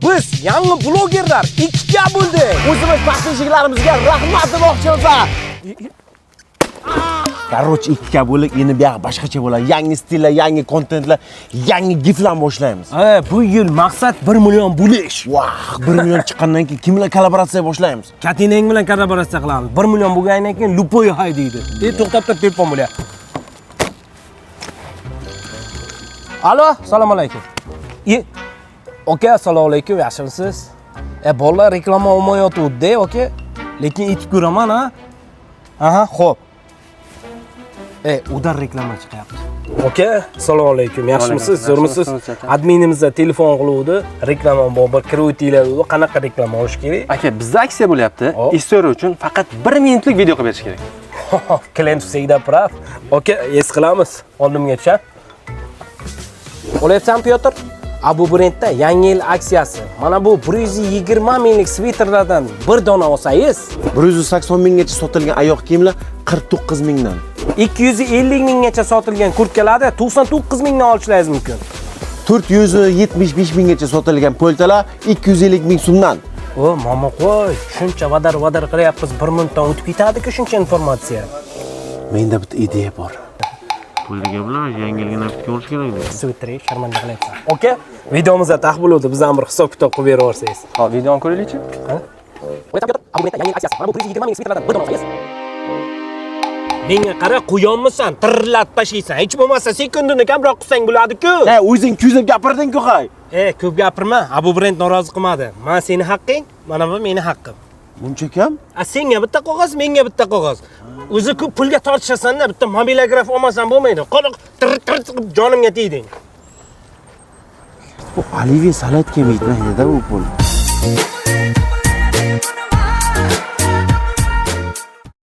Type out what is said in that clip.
Biz yangi blogerlar ikkiga bo'ldik. O'zimiz подписчик larimizga rahmat demoqchimiz. Короче, ikkiga bo'lib, endi buyog'i boshqacha bo'ladi. Yangi stillar, yangi kontentlar, yangi giflar boshlaymiz. Ha, bu yil maqsad 1 million bo'lish. Vah, 1 million chiqqandan keyin kim bilan kollaboratsiya boshlaymiz? Katinang bilan kollaboratsiya qilamiz. 1 million bo'lgandan keyin любой hay deydi. To'xtab tur, telefon bo'lyapti. Alo, assalomu alaykum. Aka, assalomu alaykum, yaxshimisiz? Bolalar reklama olmayotgandi, aka. Lekin aytib ko'raman, ha. Aha, xo'p. Udar reklama chiqyapti. Aka, assalomu alaykum. Yaxshimisiz? Zo'rmisiz? Adminimizda telefon qiluvdi. Reklama bor, bir kirib o'tinglar dedi. Qanaqa reklama olish kerak? Aka, bizda aksiya bo'lyapti. История uchun faqat 1 minutlik video qilib berish kerak. Klient всегда прав. Aka, es qilamiz. Oldimgacha. Olyapsan, Piotr? Abu brendda yangi yil aksiyasi. Mana bu 120 minglik sviterlardan bir dona olsangiz, 180 minggacha sotilgan oyoq kiyimlar 49 mingdan. 250 minggacha sotilgan kurtkalarni 99 mingdan olishingiz mumkin. 475 minggacha sotilgan poltalar 250 ming so'mdan. O, mama qo'y, shuncha vadar-vadar qilyapmiz, 1 minutdan o'tib ketadi-ku shuncha informatsiya. Menda bitta ideya bor. Pulni bilan yangi yilga napitga olish kerak dedi. Sviterga sharmanda qilyapsan. Aka, videomizda tax bo'luvdi, biz ham bir hisob-kitob qilib berib yuborsangiz. Hop, videoni ko'raylikchi. Menga qara, quyonmisan, tirlatib tashlaysan. Hech bo'lmasa sekundini kamroq qilsang bo'ladi-ku. Ha, o'zing kuzib gapirding-ku, hay. Ko'p gapirma. Abu brend norozi qilmadi. Mana seni haqqing, mana bu meni haqqim. Buncha kam? A senga bitta qog'oz, menga bitta qog'oz. O'zi ko'p pulga tortishasan-da, bitta mobilograf olmasam bo'lmaydi. Qoloq tir tir qilib jonimga tegding. Bu Oliviya salatga yetmaydi-da u pul.